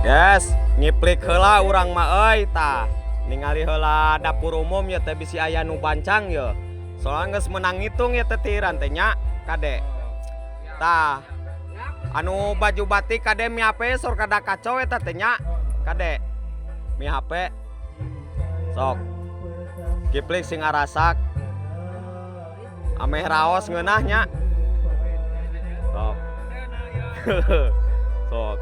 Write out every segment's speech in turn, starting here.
Guys, ngiplik heula urang mah euy tah. Ningali heula dapur umum ya teh bisi aya nu bancang ya. Soalnya geus menang ngitung ya teh tiran teh nya kade. Tah. Anu baju batik kade mi HP sor kada kacau eta teh nya kade. Mi HP. Sok. Kiplik sing arasak. Ameh raos ngeunah nya. Sok. Sok.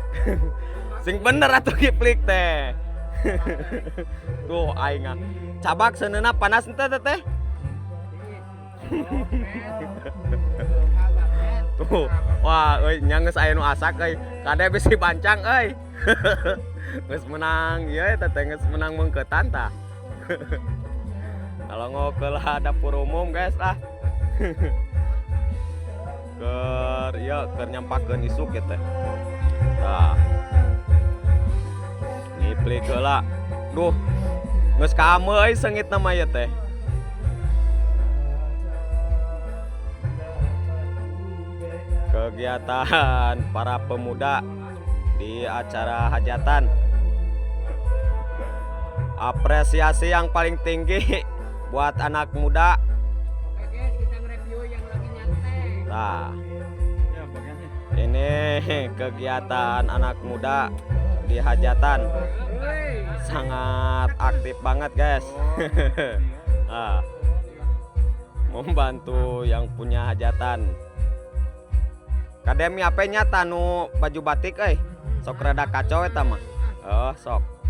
Sing bener atuh kiplik teh. Tuh aing ah. Cabak seuneuna panas henteu teh teh. Tuh, wah euy nya geus aya nu asak euy. Kade bisi bancang euy. Geus menang ieu eta teh geus menang meungkeutan tah. Kalau ngokeul dapur umum guys lah. Keur ieu keur nyampakeun isuk ieu teh. Tah. Ngiplik heula. Duh. Geus kaameu euy seungitna mah ieu teh. Kegiatan para pemuda di acara hajatan. Apresiasi yang paling tinggi buat anak muda. Oke guys, kita nge-review yang lagi nyantai. Nah, ini kegiatan anak muda di hajatan sangat aktif banget guys. Nah, membantu yang punya hajatan. Kade mi HP nya tanu baju batik euy. Sok rada kacau eta mah. Oh, sok.